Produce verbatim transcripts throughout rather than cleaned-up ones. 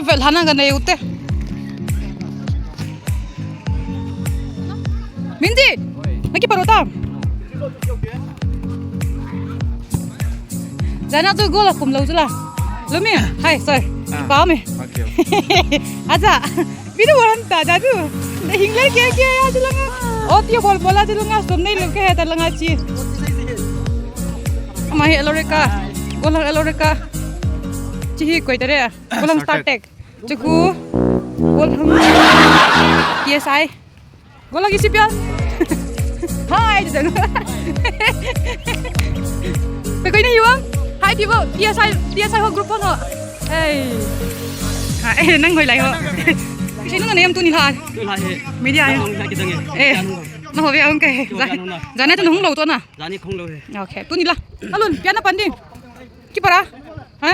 Vel hana ka nei u te. Mindy, na kiparota. Jana tu goal a kum lou chu la. Lumi, hai, sorry. Ah. Pa me. Okay. Acha. Video wan ta, Jadu. Na hingle ke ke ya chu langa. Audio bol bola chu langa, som nei lou ke he ta langa chi. Ama hi Elorica. Golang Elorica. Chi hi koi ta re. Golang Star Tech. Chuku. Golang. P S I. Golang isi pia. Hai, Jadu. Koi koi na hiwang. Hai, Tibo. P S I, P S I ho group ho. Hey. Ha, eh, nang hoi lai ho. Kisi nung na yam tu ni la. Tu la he. Media he. Nang hoi lai kita nge. Eh. Nang hoi. Na ho ve ang ke. Jana tu nung lou tu na. Jani khong lou he. Okay. Tu ni la. Alun, pian na pan ding. Kipara. Ha?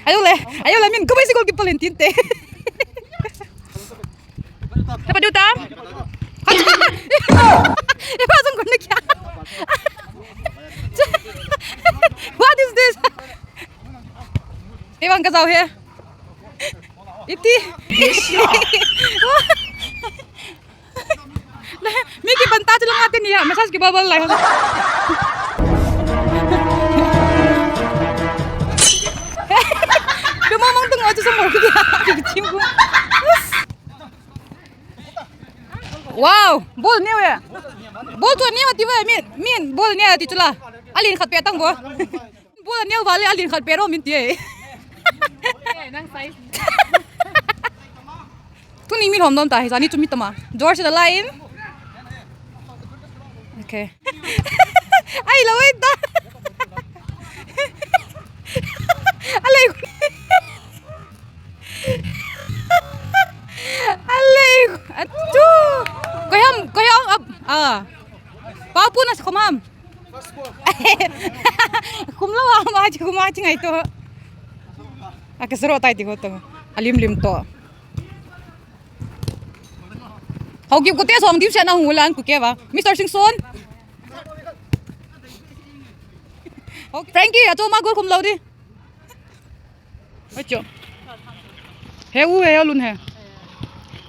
Ayo le. Ayo le min ko bai si goalkeeper len tin te. Apa dia tam? Apa song kena kya? What is this? Iwan ka jao he. Iti. Mi ki banta chu langa te ni ha, message ki bol bol lai. Duma mang tung achu sa mo ki ha, ki chim ku. Wow, bol ne we. Bol chu ne we ti we, min, min, bol ne we ti chu la. Alin khat pe tang bo. Bol a neo vale alin khat pero min ti e. Eh, nang sai. Tuni mi lhom dom ta hi, jani chu mi tama. George the Lion. Okay. Ai lo ai ta. Alai. Alai. Atu. Koiham, koiham ab. Ah. Pau pu na sa khom ham. Khum lou a, ma chi khum a chi ngai to. A ka sero tai ti ko to. A lim lim to. Hau ki ko te song dim se na hu lan ku ke ba. Mister Singson. Frankie, a to ma gol khum lou di. Oi cho. He u he lun he.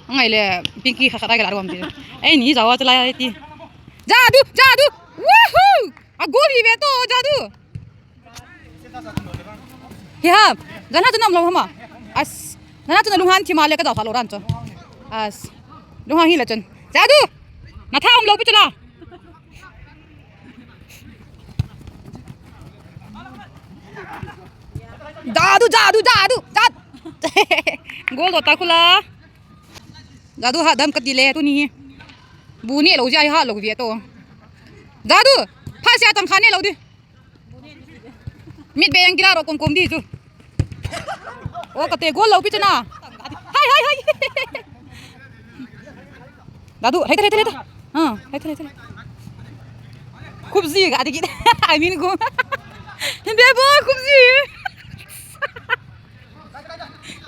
Ngai le Pinky kha kha ta ke la rom ti. Ei ni jawa chalai ti. Jadu, Jadu. Woohoo! A goal hi ve to Jadu. Hi ha. Jana tu nam lo hama. As. Jana tu na lunghan thima le ka jaw pha lo ran cho. As. Lunghan hi le chun. Jadu. Na tha um lo pi chula. Jadu, Jadu, Jadu, Jadu. Goal do ta kula. Jadu ha dam ka ti le tu ni. Bu ni lo ja ha lo vi to. Jadu, pha sia tang kha ne lo di. Mit be yang kila ro kom kom di chu. O ka te goal lo pi chana. Hai, hai, hai. Dadu, hai ta, hai ta, hai ta. Ha, hai ta, hai ta. Khupji ga dikit. I mean go. Hin be bo khupji.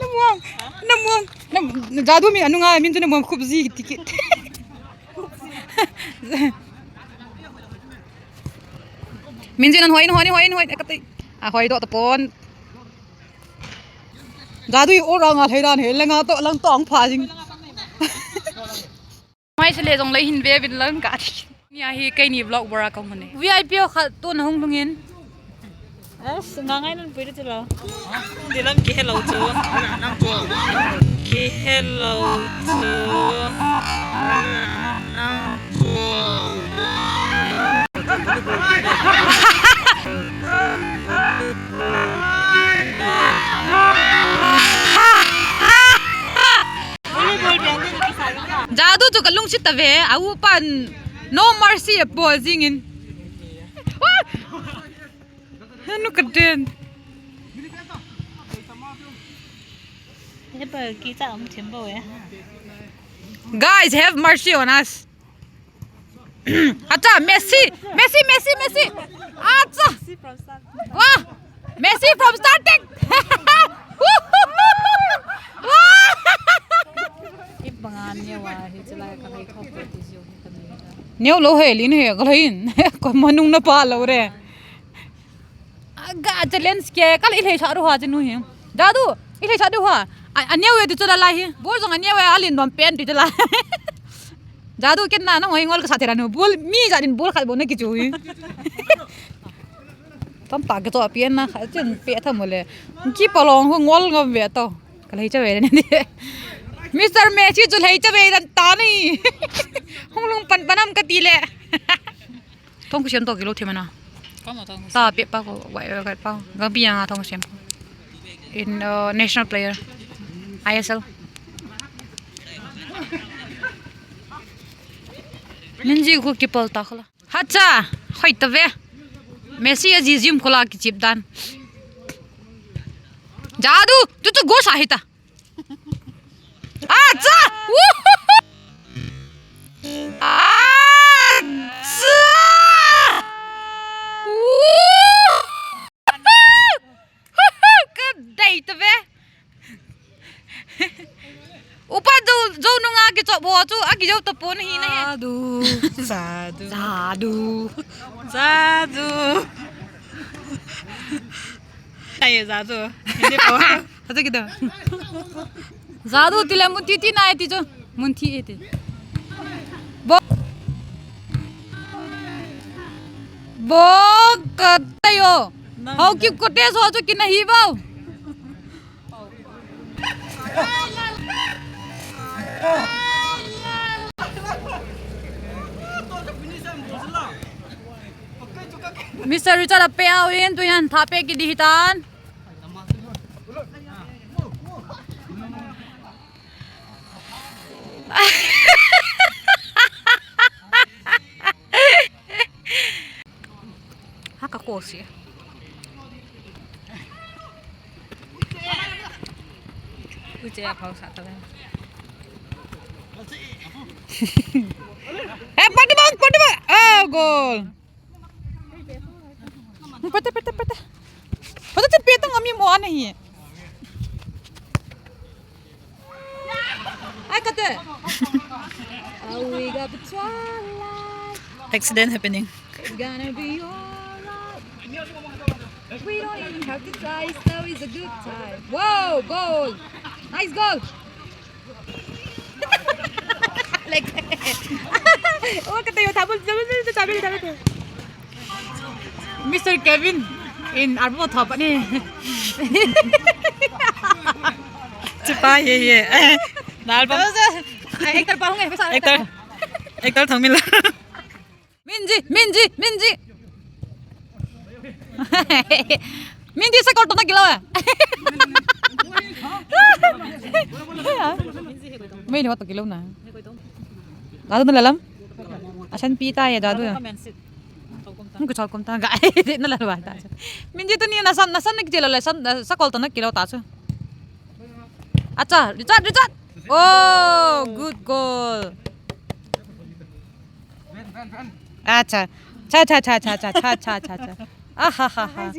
Namuang, namuang, nam, Jadu mi anunga min chu namuang khupji dikit. Min jin an hoi, hoi, hoi, hoi, ka ti. A hoi do ta pon. Jadu i o rang a thei dan he, lenga to, lang to ang pha jing. Mai se le jong lei hin ve vin lang ka ti. Ni a hi kei ni vlog bora ka hung ne. V I P o khat to na hung lungin. As, nga ngai nun pui tu lo. Dilam ki hello chu. Ki hello chu. Jadu chu ka lungsit ta ve, a u pan no mercy a bol jingin. Anu ka den. He pa ki cha um thim bo e. Guys, have mercy on us. Acha, Messi, Messi, Messi, Messi. Acha. Messi from Star. Wah. Messi from Star Tech. Wah. Ip bangan ne wa hi chalai ka hei khop ko ti jiu hi ka ni. Neo lo he lin he ka lin. Ko manung na pa lo re. Aga challenge ke kal i lei sa ru ha chinu hi. Jadu. I thei sa du ha. A, a neo e ti chu la lai hi. Bol jong a neo e, a lin nom pen ti chu la. Jadu ken na, na ngol ka sa thei ra nu. Bol, mi ja din bol khat bol na ki chu hi. Tam ta ke to a pian na, kha chen pe tha mo le. Ki palong hu ngol ngam ve to. Ka lei cha ve ne. Mister Messi chu lei cha ve dan ta ni. Hung lung pan panam ka ti le. Thong kusiam to kilo themana. Kamo thong kusiam. Ta pe pa ko, wai, wai, wai pa. Gampi yang thong kusiam. In, uh, national player. I S L. Minji ko kipal ta khala. Hacha, hoi ta ve. Messi a ji jim kola kichip dan. Jadu, tu tu go sa hita. Acha! Woo! Acha! Woo! Ka dei ta ve. Upa jo, jo nunga kichop ho chu, a kijo ta pon hi na he. Jadu, jadu. Jadu. Jadu. Ai, jadu. Hindi po. Kata kita. Jadu tile mun thi thi na e ti chu. Mun thi e ti. Bo. Bo kata yo. Hau ki kote so chu kina hi bau. Mister Richard a pe au in, tu yan tha pe ki di hitan. Haka kosi. Uche a phau sa ta le. Eh, pati bang, pati bang. Oh, goal. Pati, pati, pati. Pati, pati, pati, ngami mo ana hi. Ai, kate. Oh, we got the twilight. Accident happening. It's gonna be alright. We don't even have to try, so it's a good time. Wow, goal! Nice goal! Like, oh, kate yo, tabul, tabul, tabul, tabul, tabul. Mister Kevin in album thop ani. Chupa ye ye. Na album. Actor pa hung e, actor. Actor Thangmil. Minji, Minji, Minji. Minji sa kol to na kilo e. Mai ni wa to kilo na. Dadu na lalam. Asan pita ya dadu ya. Hung ko chal kom ta ga. Na la wa ta. Minji tu ni na san na san na kilo le san sa kol to na kilo ta chu. Acha, Richard, Richard. Oh, good goal. Acha. Cha cha cha cha cha cha cha cha. Ah ha ha ha.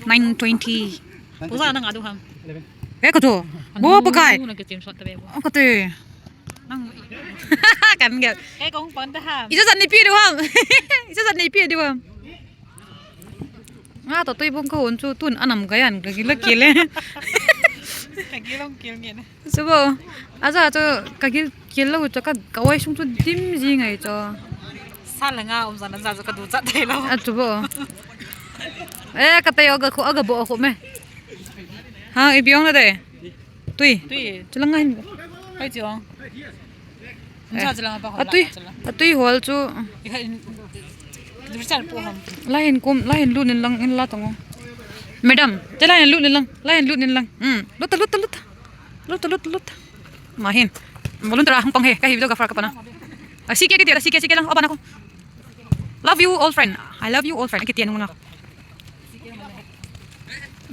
Nine twenty. Pusa nang adu ham. Eh, kato. Bo pakai. Nang ke tim sot tabe. Kate. Nang. Kan gel. Eh, kong pon ta ham. Ijazat nei pe diu ham. Ijazat nei pe diu ham. Nga to tui bong ko un chu tun anam ka yan ka gila kile. Ka gilong kil ngen. Subo. Aja chu ka gil kil lo chu ka ka wai sung chu dim ji ngai chu. Sa la nga um zan za chu ka du chat thei lo. A chu bo. Eh, ka te yo ga khu aga bo khu me. Ha, i biong na de. Tui. Tui. Chu la nga hin. Hai chu. Atui, atui hol chu. Lahin kum, lahin lut in lang in la tong. Madam, te lahin lut in lang, lahin lut in lang. Hmm, lut ta, lut ta, lut ta. Lut ta, lut ta, lut ta. Ma hin. Volunteer hung pang he, ka hi video ka far ka pana. A, C K ke ti, C K, C K lang, o pana ko. Love you all friend. I love you all friend. Ki ti nung na.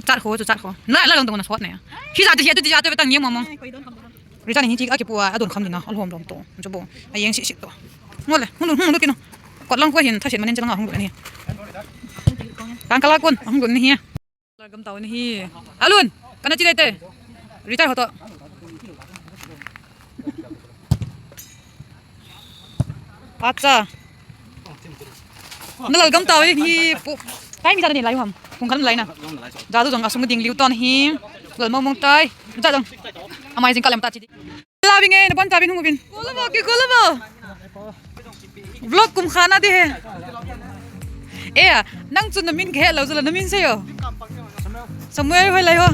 Chat ho, chu chat ho. Na, la long tong na sot ne. Hi sa ti, hi tu ti, hi tu betang ni mong mong. Richard ni hi chi a kipu a, a don kham ni na, a lhom lom to. Chu bo. A yeng si si to. Ngol le, hung lun, hung lun kino. Kot lang ko hin, tha sit manin chalanga hung lun ni. Tang kala kon, hung lun ni hi. Gam tau ni hi. A lun, kana chi le te. Richard ho to. Acha. Nalal gam tau hi pu. Time ijat nei lai ham? Pung khat nei lai na. Jadu jong asung ding liu tan hi. Lal mong mong tai. Jadu jong. Amai jing kalem ta chi. La bing e, nabon cha bin hung bin. Kolabo, ke kolabo. Vlog kum khana de he. E, nang chu namin ke lo chu la namin seiyo. Samuel hoilai ho.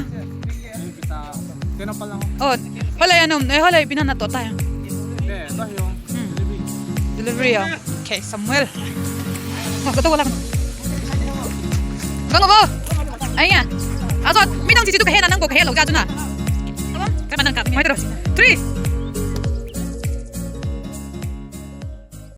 Oh, hoilai anom, eh, hoilai pina na to ta. Hmm. Delivery ya. Okay, Samuel. Ho, ko to wala. Kang bo. Aiya. Aso, midang chichi tu kahe na nang ko kahe lo ja tu na. Kama nang ka. Mai tero. Three.